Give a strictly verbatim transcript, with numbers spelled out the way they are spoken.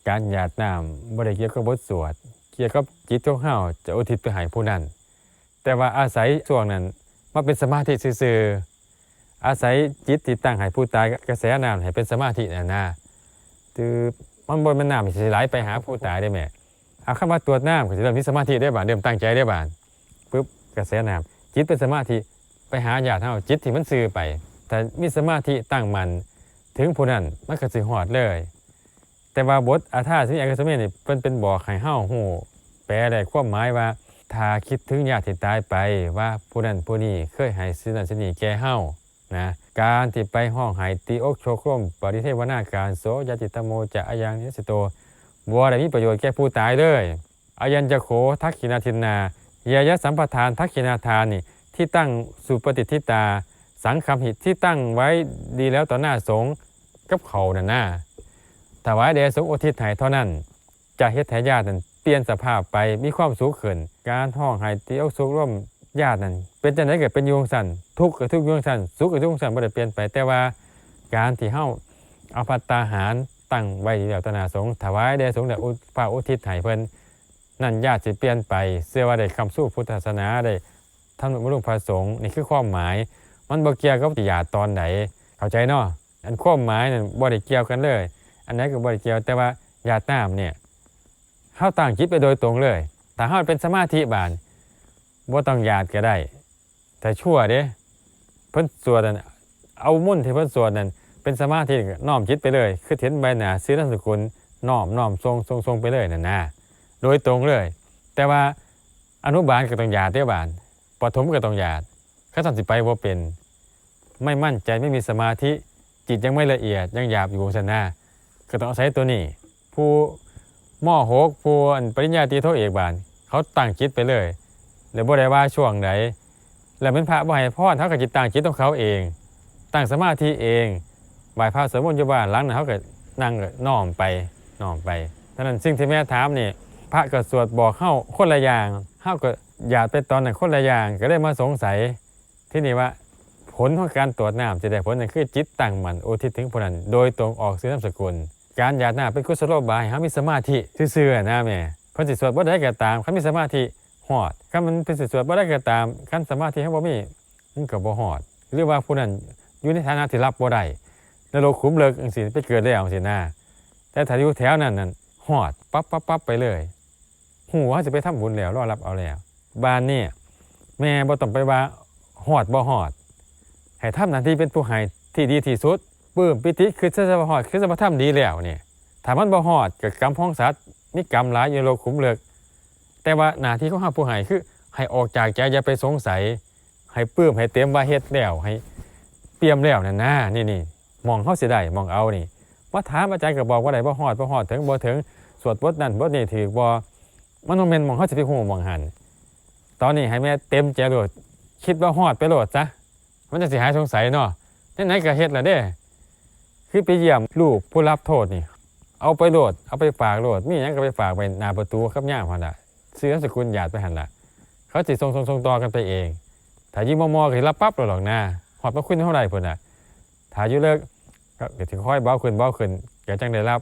การหยาดน้ำบ่ได้เกี่ยวกับบทสวด เกี่ยวกับจิตของเฮาจะอุทิศไปให้ผู้นั้น แต่ว่าอาศัยช่วงนั้นมาเป็นสมาธิซื่อๆ อาศัยจิตที่ตั้งให้ผู้ตายกระแสน้ำให้เป็นสมาธินั่นนะ คือมันบ่แม่นน้ำสิไหลไปหาผู้ตายได้แหม เอาคำว่าตรวจน้ำก็สิเริ่มมีสมาธิได้บาด เริ่มตั้งใจได้บาด ปึ๊บ กระแสน้ำ จิตเป็นสมาธิ ไปหาญาติเฮา จิตที่มันซื่อไป ถ้ามีสมาธิตั้งมั่น ถึงผู้นั้น มันก็สิฮอดเลย แต่ว่าบทอาธาสิมีอังคสเมนี่ เพิ่นเป็นบอกให้เฮาฮู้ แปลได้ความหมายว่า ถ้าคิดถึงญาติที่ตายไป ว่าผู้นั้นผู้นี้เคยให้สิ่งนั้นสิ่งนี้แก่เฮา นะ การที่ไปฮ้องไห้ ตีอกโชกร่ม ปริเทวนาการโส ญาติตโมจะ อายังนิสิโต บ่ได้มีประโยชน์แก่ผู้ตายเลย อายัญจโข ทักขิณาทินนา เยยะสัมปทาน ทักขิณาทานนี่ ที่ตั้ง สุปฏิทธิตา สังคัมหิ ที่ตั้งไว้ดีแล้วต่อหน้าสงฆ์ กับเขานั่นนะ ถวายแด่สงฆ์อุทิศให้เท่านั้น จะเฮ็ดให้ญาตินั้นเปลี่ยนสภาพไป มีความสุขขึ้น การฮ้องไห้ ตีอกโชกร่มญาตินั้น เป็นจั่งใดก็เป็นอยู่จั่งซั้น ทุกข์ก็ทุกข์อยู่จั่งซั้น สุขก็ทุกข์อยู่จั่งซั้น บ่ได้เปลี่ยนไป แต่ว่าการที่เฮาเอาภัตตาหารตั้งไว้ดีแล้วต่อหน้าสงฆ์ ถวายแด่สงฆ์ และอุ พระอุทิศให้เพิ่น นั่นญาติสิเปลี่ยนไป เชื่อว่าได้ค้ำชูพุทธศาสนา ได้ทำนุบำรุงพระสงฆ์ นี่คือความหมาย มันบ่เกี่ยวกับสิหยาดตอนใด เข้าใจเนาะ อันความหมายนั่นบ่ได้เกี่ยวกันเลย อันใดก็บ่ได้เกี่ยว แต่ว่าหยาดน้ำเนี่ย เฮาตั้งจิตไปโดยตรงเลย ถ้าเฮาเป็นสมาธิบาด บ่ต้องหยาดก็ได้ ถ้าชั่วเด้ เพิ่นสวดนั่น เอามนต์ที่เพิ่นสวดนั่น เป็นสมาธิ น้อมจิตไปเลย คือเห็นใบหน้า ชื่อนามสกุล น้อม น้อม ส่ง ส่ง ส่งไปเลยนั่นนะ โดยตรงเลย แต่ว่าอนุบาลก็ต้องหยาดเด้บาด ประถมก็ต้องหยาด คันซั้นสิไปบ่เป็น ไม่มั่นใจ ไม่มีสมาธิ จิตยังไม่ละเอียด ยังหยาบอยู่จั่งซั้นนะ ก็ต้องอาศัยตัวนี้ ผู้ ม.หก ผู้อันปริญญาตรีโทเอกบาด เขาตั้งจิตไปเลย แล้วบ่ได้ว่าช่วงใด แล้วแม่นพระบ่ให้พร เขาก็จิตตั้งจิตของเขาเอง ตั้งสมาธิเอง ไหว้พระสวดมนต์อยู่บ้านหลังนั้น เขาก็นั่งก็น้อมไป น้อมไป ฉะนั้นสิ่งที่แม่ถามนี่ พระก็สวดบอกเฮาคนละอย่าง เฮาก็หยาดไปตอนนั้นคนละอย่าง ก็เลยมาสงสัย ทีนี้ว่าผลของการตรวจน้ำสิได้ผลนั่นคือจิตตั้งมั่นอุทิศถึงผู้นั้นโดยตรงออกชื่อนามสกุล การหยาดน้ำเป็นกุศโลบายให้เฮามีสมาธิซื่อๆนะแม่ เพิ่นสิสวดบทใดก็ตาม คันมีสมาธิฮอด คันมันเพิ่นสิสวดบทใดก็ตาม คันสมาธิเฮาบ่มี มันก็บ่ฮอด หรือว่าผู้นั้นอยู่ในฐานะที่รับบ่ได้ นรกขุมลึกจั่งซี้ ไปเกิดแล้วจั่งซี้นะ แต่ถ้าอยู่แถวนั้นนั่นฮอด ปั๊บปั๊บปั๊บไปเลย ฮู้ว่าเฮาสิไปทำบุญแล้ว รอรับเอาแล้ว บาดนี้แม่บ่ต้องไปว่าฮอดบ่ฮอด ให้ทำหน้าที่เป็นผู้ให้ที่ดีที่สุด ปลื้มปีติ คิดซะว่าฮอด คิดซะว่าทำดีแล้วนี่ ถ้ามันบ่ฮอดก็กรรมของสัตว์ มีกรรมหลายอยู่นรกขุมลึก แต่ว่าหน้าที่ของเฮาผู้ให้คือให้ออกจากใจ อย่าไปสงสัย ให้ปลื้มให้เต็มว่าเฮ็ดแล้ว ให้เปี่ยมแล้วนั่นนะ นี่ๆ หม่องเฮาสิได้ หม่องเอานี่ มาถามอาจารย์ก็บอกว่าได้บ่ฮอด บ่ฮอด ถึงบ่ถึง สวดบทนั้นบทนี้ถูกบ่ มันบ่แม่นหม่องเฮาสิไปฮู้หม่องหั้น ตอนนี้ให้แม่เต็มใจโลด คิดว่าฮอดไปโลดซะ มันจั่งสิหายสงสัยเนาะ จั่งใดก็เฮ็ดล่ะเด้ คือไปเยี่ยมลูกผู้รับโทษนี่ เอาไปโลด เอาไปฝากโลด มีหยังก็ไปฝากไว้หน้าประตูกับยามหั้นล่ะ ชื่อนามสกุลหยาดไปหั้นล่ะ เขาสิส่งๆๆต่อกันไปเอง ถ้าอยู่มอๆก็สิรับปั๊บโลดดอกนะ ฮอดมาคุยนำเฮาได้พุ้นน่ะ ถ้าอยู่เลิก ก็ ก็สิค่อยเบาขึ้น เบาขึ้น ก็จั่งได้รับ